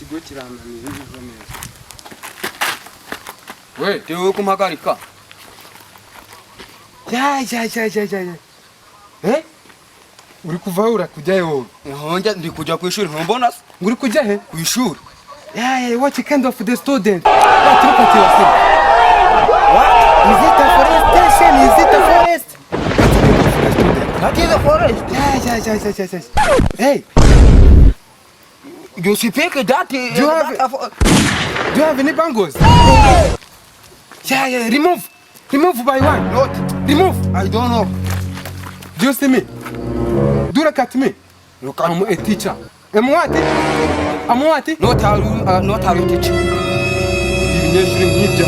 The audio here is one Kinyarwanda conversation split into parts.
Ikigo kirananiye neza neza. We. Tewe kumpagarika. Ya ya ya ya ya ya, eh, uri kuva aho urakujya wowe? Nhonja ndi kujya ku ishuri, ntumbona se? Ngo uri kujya he? Ku ishuri. Yeah, what kind of the student? What, look at yourself. What? Is it a forestation? Is it a forest? What kind of the student? That is a forest. Yeah. Hey, You speak that Do you have- that a do you have any bangles? Yeah, remove. Remove by one. Not. Remove. I don't know. Do you see me? Do look at me. Look at I'm a teacher. I'm what? I'm what? Not are you, not are you teacher. Ibinyeshuri nk'ibyo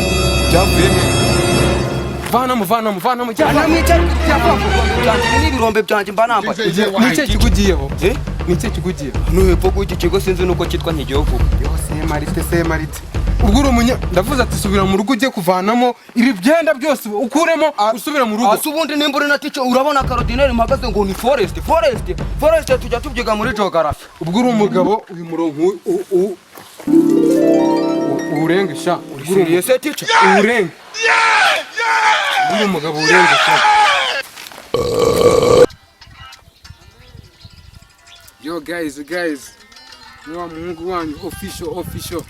byavuye he? Vanamo, vanamo, vanamo, jya. Anamwica byanjye n'ibirombe byanjye mba nambaye. Ni ikihe kigo ugiyeho? Eh? Ni ikihe kigo ugiyeho? No hepfo kuri iki kigo, sinzi nuko cyitwa, nkigiyeho vuba. Yo, semarite, semarite, ubwo uri umunya, ndavuze ati subira mu rugo, ujye kuvanamo ibi byenda byose, ukuremo, usubire mu rugo. Ase ubundi nimba uri na teacher, urabona karodineri mpagaze ngo ni forest? Forest, forest tujya tubyiga muri geography. Ubwo uri umugabo, uyu murongo uwurenge sha. Ubwo uri Serious, teacher? Uwurenge. Ubwo uri umugabo, uwurenge sha. Yo guys, guys, ni wa muhungu wanyu official, official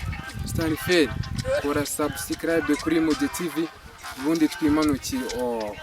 Stanford. Kora subscribe kuri Muge TV, ubundi twimanukiye. Oh.